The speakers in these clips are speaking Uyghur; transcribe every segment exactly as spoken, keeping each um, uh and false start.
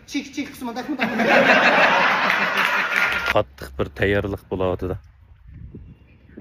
چىك چىك قىسمىدا. قاتتىق بىر تەييارلىق بولاۋاتىدۇ.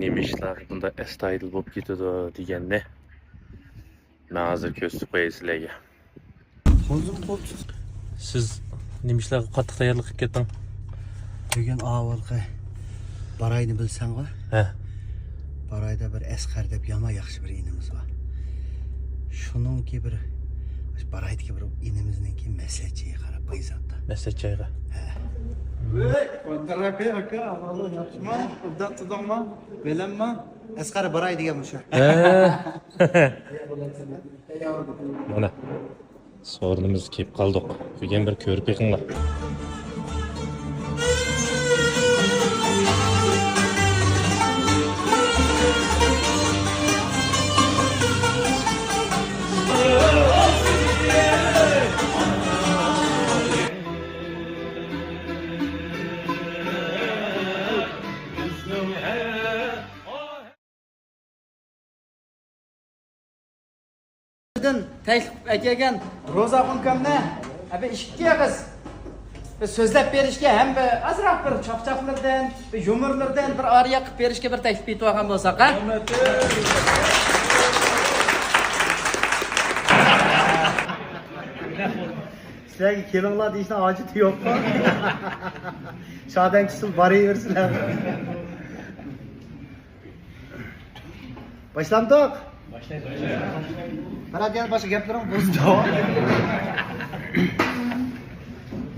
نېمە ئىشلار بۇنداق ئەستايىدىل بولۇپ كېتىدۇ دېگەننى مەن ھازىر كۆرسىتىپ قوياي سىلەرگە. سىز نېمە ئىشلارغا قاتتىق تەييارلىق قىلىپ كەتتىڭ؟ بۈگۈن ئاۋۋالقى باراينى بىلسەڭغۇ؟ ھە. بارايدا بىر ئەسقەر دەپ يامان ياخشى بىر ئىنىمىز بار. شۇنىڭكى بىر، بارايدىكى بىر ئىنىمىزنىڭكى مەسلىھەتچىگە قاراپ پايزاتتا. مەسلىھەتچىگە. ھە. ۋەي، قانداق ئاكا، ئاكا، ئەھۋالىڭ ياخشىمۇ؟ ئوبدان تۇردۇڭمۇ؟ بىلەممۇ؟ ئەسقەر باراي دېگەن مۇشۇ. ھە. مانا. سورۇنىمىزغا كېلىپ قالدۇق. بۈگۈن بىر كۆرۈپ بېقىڭلار. دىن تەكلىپ ئەكەلگەن روزا ئۇكامنى بىر ئىككى ئېغىز بىر سۆزلەپ بېرىشكە ھەم بىر ئازراق بىر چاقچاقلىرىدىن، بىر يۇمۇرلىرىدىن بىر ئارىيە قىلىپ بېرىشكە بىر تەكلىپ ئېيتىۋالغان بولساق، ھە؟ سىلەرگە كېلىڭلار دېيىشنىڭ ھاجىتى يوققۇ. شادەن چىقسىلا بارىۋېرسىلەر. باشلامدۇق؟ بىرەر يەنە باشقا گەپلىرىڭ بولسا داۋام.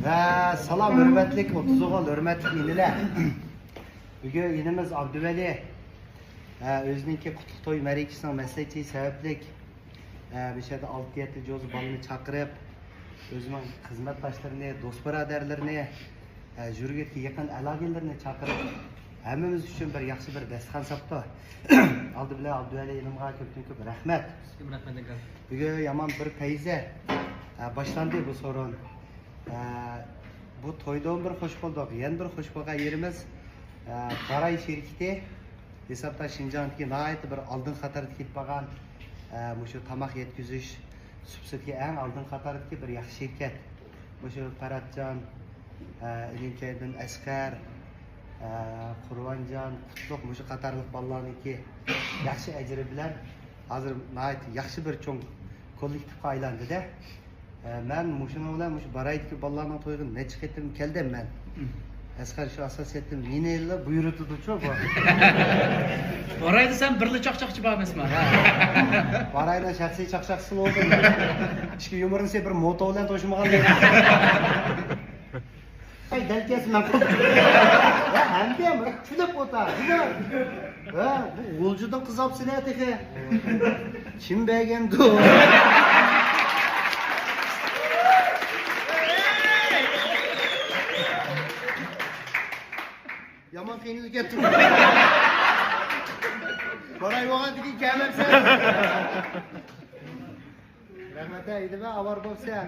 ھە، سالام ھۆرمەتلىك ئوتتۇز ئوغۇل، ھۆرمەتلىك ئىنىلەر. بۈگۈن ئىنىمىز ئابدۇۋەلى، ھە، ئۆزىنىڭكى قۇتلۇق توي مەرىكىسىنىڭ مەسلىھەتچىسى سەۋەبلىك، ھە، مۇشۇ يەردە ئالتە يەتتە جوزا بالىنى چاقىرىپ، ئۆزىنىڭ خىزمەتداشلىرىنى، دوست بۇرادەرلىرىنى، ھە، يۈرگۈدىكى يېقىن ئالاقىلىرىنى چاقىرىپ، ھەممىمىز ئۈچۈن بىر ياخشى بىر دەستىخان ساپتۇ. ئالدى بىلەن ئابدۇۋەلى ئىنىمغا كۆپتىن كۆپ رەھمەت. سىزگىمۇ رەھمەت، ئاكا. بۈگۈن يامان بىر پەيزە، ھە، باشلاندى بۇ سورۇن. ئە، بۇ تويدىن بىر خوش بولدۇق. يەنە بىر خوش بولغان يېرىمىز، ئە، باراي شىركىتى ھېسابتا شىنجاڭدىكى ناھايىتى بىر ئالدىن قاتاردا كېتىپ بارغان، ئە، مۇشۇ تاماق يەتكۈزۈش سۇپىسىدىكى ئەڭ ئالدىن قاتاردىكى بىر ياخشى شىركەت. مۇشۇ پەرھاتجان، ئە، ئىنىم كەينىدىن ئەسقەر، ئە، قۇرۋانجان، قۇتلۇق مۇشۇ قاتارلىق بالىلارنىڭكى ياخشى ئەجرى بىلەن ھازىر ناھايىتى ياخشى بىر چوڭ كوللېكتىپقا ئايلاندى-دە. ئە، مەن مۇشۇنىڭ بىلەن مۇشۇ بارايدىكى بالىلارنىڭ تويىغا نەچچە قېتىم كەلدىم مەن. مم. ئەسقەر شۇ ئاساس ئېيتتىم، مېنىلا بۇيرۇتىدۇچۇ بۇ. بارايدا سەن بىرلا چاقچاقچى بار ئەمەسما؟ بارايدا شەخسىي چاقچاقچىسى بولدى. ئىككى يۇمۇرنىسى بىر موتو بىلەن توشۇمىغان. ئەي، دەل كەلسە مەن قىلدىم. ھە، ھەمدە بىر كۈلۈپ ئوتا. ھە، بۇ غۇلجىدىن قىز ئاپسىلە تېخى. كىم بەرگەندۇ؟ يامان قىينىلىپ كەتتىم. باراي بولغاندىن كېيىن كەلمەپسەن. رەھمەت، ھە، ئىدىمە ئاۋارە بوپسەن.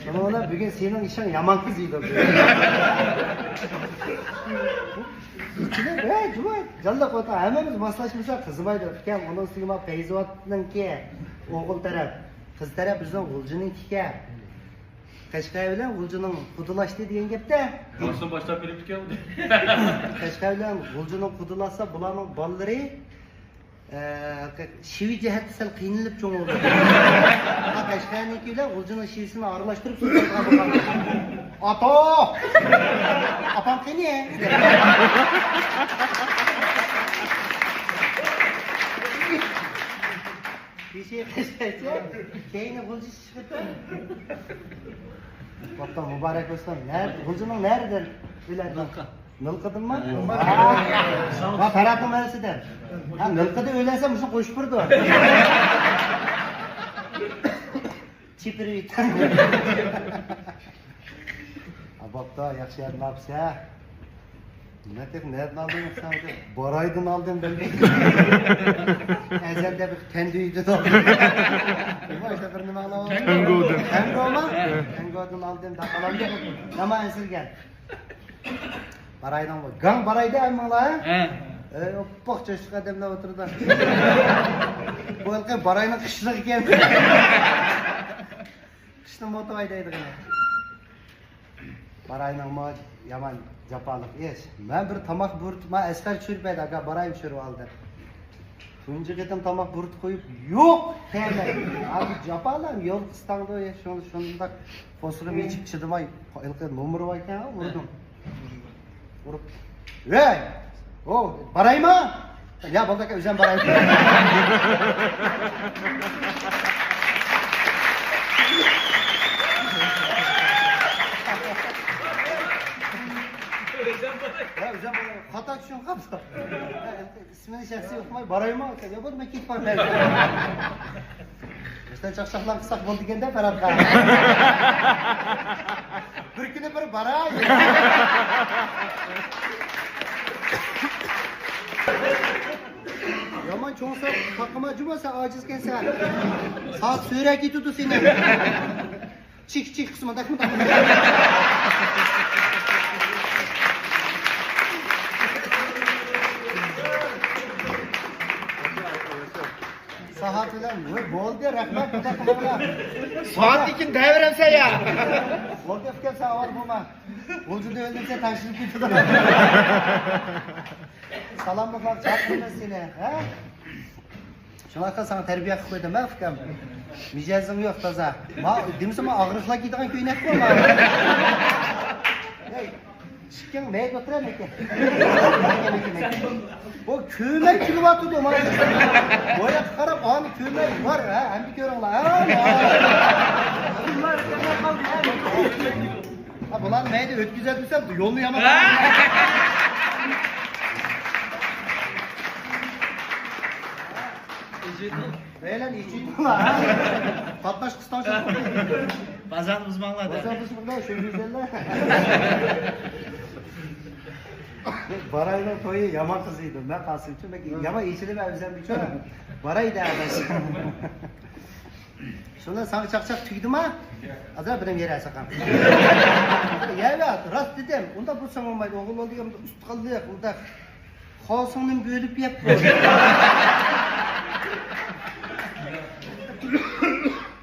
شۇنىڭ بىلەن بۈگۈن سېنىڭ ئىشىڭ يامان قىزىيدۇ. ئىچىدە، ھەي، جۇمۇ، جانلىق ئوتا، ھەممىمىز ماسلاشمىساق قىزىمايدۇ. ئىكەن، ئۇنىڭ ئۈستىگە مانا پەيزىۋاتنىڭكى ئوغۇل تەرەپ، قىز تەرەپ بىزنىڭ غۇلجىنىڭكىكەن. قەشقەر بىلەن غۇلجىنىڭ قۇدىلاشتى دېگەن گەپتە. ياخشىدىن باشلاپ بېرىپتىكەن. قەشقەر بىلەن غۇلجىنىڭ قۇدىلاشسا بۇلارنىڭ بالىلىرى ئە، شېۋە جەھەتتە سەل قىينىلىپ چوڭ بولدى. قەشقەرنىڭكى بىلەن غۇلجىنىڭ شېۋىسىنى ئارىلاشتۇرۇپ سۆزلەپ قالغان. ئاتا! ئاپام قېنى؟ بېشى قەشقەرچە، كەينى غۇلجىچە چىقىپتۇ. بوپتۇ، مۇبارەك بولسۇن. نەر-، غۇلجىنىڭ نەرىدىن؟ بىلەردىن. نىلقىدىنمۇ؟ ھە. ھە، پەرھاتنىڭ مەۋسىدە. ھە، نىلقىدە ئۆلەسە مۇشۇ قوشۇپ بېرىدۇ. چېپىرىۋېتىڭ. ھە، بوپتۇ، ياخشى يەردىن ئاپسە. نېمە تېخى نەدىن ئالدىڭ سەن؟ بارايدىن ئالدىم بەلكى. ئەزەلدە بىر تەندۈيدىن ئالدىم. نېمە ئىشتە بىر نېمە ئالىۋالدىم؟ تەڭگودىن. تەڭگوما؟ ھە. تەڭگودىن ئالدىم دەپ قالامدۇ؟ يامان ئەنسىرىگەن. باراينىڭ بۇ. گاڭ بارايدى ئەممىڭلار، ھە؟ ھە. ئەي، ئوپپاق چاچلىق ئادەملەر ئولتۇرىدۇ. بۇ ھېلىقى باراينىڭ قىشلىقى ئىكەن. ۋاي دەيدىغىنى. باراينىڭمۇ يامان جاپالىق ئىش. مەن بىر تاماق بۇيرۇتۇپ، مانا ئەسقەر چۈشۈرۈپ بەردى، ئاكا، بارايمۇ چۈشۈرۈۋال دەپ. تۇنجى قېتىم تاماق بۇيرۇتۇپ قويۇپ، يوق، كەلمەيدۇ. ھازىر جاپالار يول قىستاڭدۇ، شۇ-، شۇنداق قورسىقىم ئېچىپ چىدىماي، ھېلىقى نومۇرى باركەن، ئۇردۇم. ئۇرۇپ، ۋەي! ئو، بارايما؟ يا، بولدى ئاكا، ئۆزۈم باراي. يا، ئۆزۈم باراي. خاتا چۈشەنگەن قاپسا. ئىسمىنى شەخسىي ئۇقماي بارايما؟ يا، بولدى، مەن كېتىپ بارىمەن. ئىشتە چاقچاقلار قىلساق بولىدىكەن-دە، پەرھاتقا. بىر كۈنى بىر باراي. يامان چوڭ ساق تاقىما جۇما، سەن ئاجىزكەنسەن. ساق سۆرەك يېتىدۇ سېنى. چىك، چىك قىسمى دەك، مۇنداق. ساھات بىلەن، ۋوي، بولدى، رەھمەت، مۇنداق قىلماڭلار. سائەتتىن كېيىن دەۋېرەمسەن يا. بولدى، ئۇكام، سەن ئاۋارە بولما. غۇلجىدا ئۆلمىسە تاشلىنىپ كېتىدۇ. سالاملىقلار، چاقىرىمىز سېنى، ھە؟ شۇڭلاشقا ساڭا تەربىيە قىلىپ قويدۇم، ھە، ئۇكام؟ مىجەزىڭ يوق، تازا. ما، دېمىسە، ما ئاغرىقلار كىيىدىغان كۆينەك بۇ، ما. ھەي، ئىشىكىڭ مەيدە ئولتۇرە، مەكە. مەكە، مەكە، مەكە. بۇ كۆمەي كېلىۋاتىدۇ، ما. بۇياققا قاراپ، ئانى كۆمەي بار، ھە، ئەمدى كۆرۈڭلار، ھە، ما. ھە، بۇلارنى مەيدە ئۆتكۈزەتمىسەم، يولنى يامان. بەيلەن ئىچىدىلا. قاتناش قىستاڭ شۇ. بازارنى بۇزماڭلار دە. بازار بۇزماڭلار، شۇ يۈزدىنلا. باراينىڭ تويى يامان قىزىيدۇ. مەن قاسىمچى، بەك يامان ئېچىلىپ ئەۋزەم بىچارە. باراي دە ئاداش. شۇنى ساڭا چاقچاق تۈگىدىما؟ ئازراق بىلەن يەر ئەسەقەم. يەۋە، راست دېدىم. ئۇنداق بولساڭ بولمايدۇ. ئوغۇل بولدى، ئۇستىخانلىق، ئۇنداق. خاسىڭنى بۆلۈپ يەپ قوي.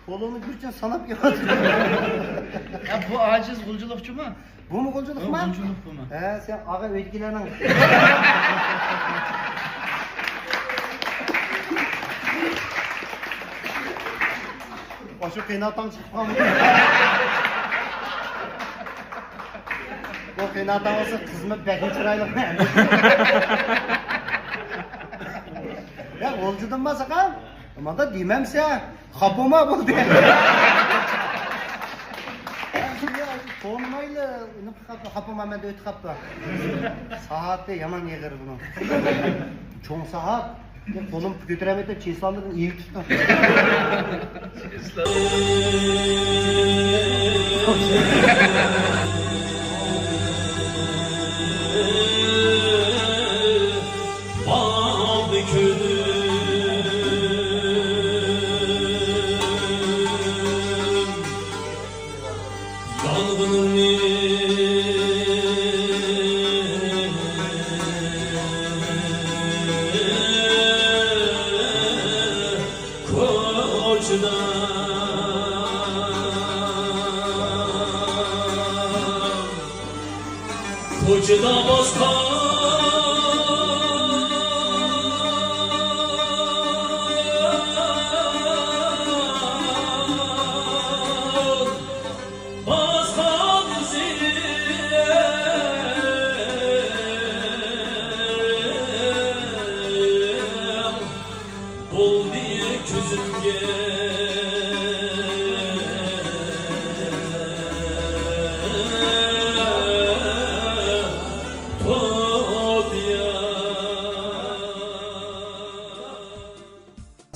قولۇڭنى بىرچە ساناپ يەپ. يا، بۇ ئاجىز غۇلجىلىقچىمۇ؟ بۇمۇ غۇلجىلىقما؟ غۇلجىلىق بۇمۇ؟ ھە، سەن ئاغا ئۆيدىكىلەرنىڭ. ئاشۇ قېيىنئاتاڭ چىقىپ قالمىدى. بۇ قېيىنئاتاڭ بولسا خىزمەت بەكمۇ چىرايلىق. يا، غۇلجىدىنما ساقال؟ مانا دېمەمسە، خاپا بولما بولدى. تونۇمايلا، خاپا، خاپا مەندە ئۆتۈپ قاپتۇ. ساھاتى يامان ئېغىر بۇنىڭ. چوڭ ساھات. قولۇم كۆتۈرەلمەيتتىم، چېسىلارنى ئېگىپ تۇتتۇم. باغدا كۈنۈم يانغىنىمنى كوچىدا، كوچىدا باسقان باسقان ئىزىم بولدى كۆزۈمگە توت ياش.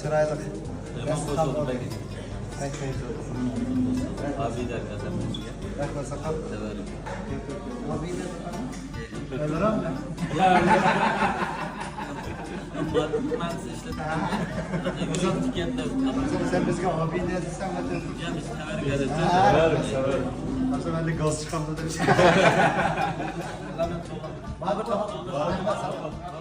چىرايلىق. يامان خوش بولدۇم بەك. بەك خەير. ئابىدە ئاكا سەن بىزگە. رەھمەت ساقال. سەۋەر. ئابىدە ساقال. يا. مەن سىزنى ئىشلەپ. ئۇزاق ئىكەن دەپ. سەن بىزگە ئابىدە دېسەڭ، يا، بىز خەۋەر بېرىمىز. سەۋەر، سەۋەر. ھازىر مەندە گاز چىقامدۇ دەپ. بارا، بارا.